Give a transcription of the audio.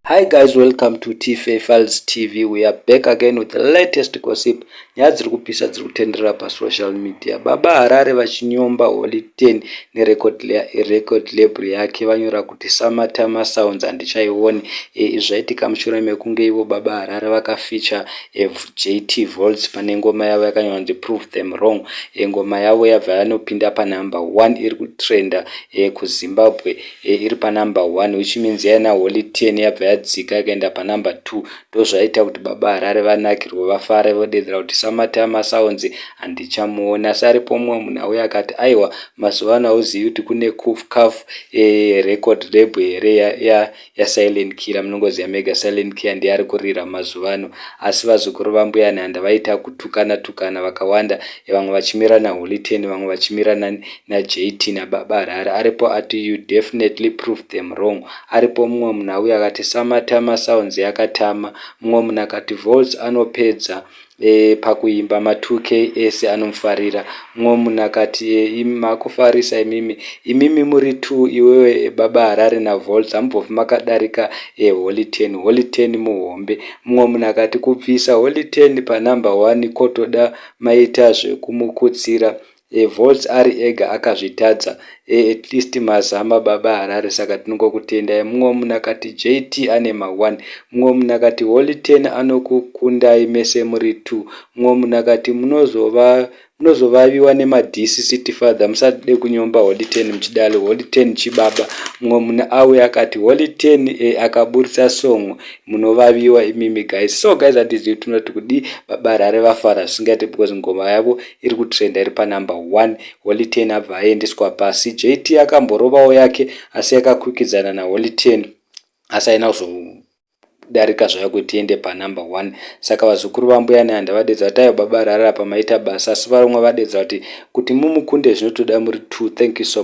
Hi guys, welcome to TFA Files TV. We are back again with the latest gossip. Nyaya dziri kupisa dziri kutenderera pasocial media. Baba Harare vachinyomba Holy 10 nerecord label yake, vanyora kuti Samatama Sounds handichaioni. Izvi zvaitika mushure mekunge ivo Baba Harare vakafeature JT Volts pane ngoma yavo yakanyorwa kunzi "Prove Them Wrong". Ngoma yavo yabva yanopinda panumber 1, iri kutrenda kuZimbabwe, iri panumber 1, which means yaina Holy 10 yabva yadzika yakaenda panumber 2. Ndozvaita kuti Baba Harare vanakirwe, vafare, vodedzera kuti Samatama Sounds handichamuona. Asi aripo mumwe munhu auya akati, "Aiwa, mazuva ano hauzivi kuti kune Caf record label here yaSilent ya Killer?" Munongoziva mega, Silent Killer ndiye ari kurira mazuva ano. Asi vazukuru vaMbuya Nehanda vaita kutukana tukana vakawanda, vamwe vachimira naHoly 10, vamwe vachimira naJT, naBaba Harare. Aripo ati, "You definitely prove them wrong." Aripo mumwe munhu auya akati, "Samatama Sounds yakatama." Mumwe munhu akati, "Volts anopedza pakuimba, ma2K ese anomufarira." Mumwe munhu akati, "Makufarisa imimi, imimi muri 2, iwewe Baba Harare naVolts, hamubvofi makadarika Holy 10. Holy 10 muhombe." Mumwe munhu akati, "Kubvisa Holy 10 panumber 1 kotoda maita zvekumukutsira. Volts ari ega akazvitadza. At least mazama, Baba Harare, saka tinongokutendai." Mumwe munhu akati, "JT ane ma1." Mumwe munhu akati, "Holy 10 anokukundai mese muri 2." Mumwe munhu akati, "Munozovaviwa nemadhisi, city father, musade kunyomba Holy 10 muchidaro. Holy 10 chibaba." Mumwe munhu auya akati, "Holy 10 akaburitsa song, munovaviwa imimi guys." So guys, handizivi tinoti kudi. Baba Harare vafara zvisingaite because ngoma yavo iri kutrenda, iri panumber 1. Holy 10 abva aendeswa pasi. JT akamborovawo yake, asi yakakwikwidzana naHoly 10, asi haina kuzodarika zvayo kuti iende panumber 1. Saka vazukuru vaMbuya Nehanda vadedza kuti, "Aiwa, Baba Harare, apa maita basa." Asi vamwe vadedza kuti mumukunde zvinotoda muri 2. Thank you so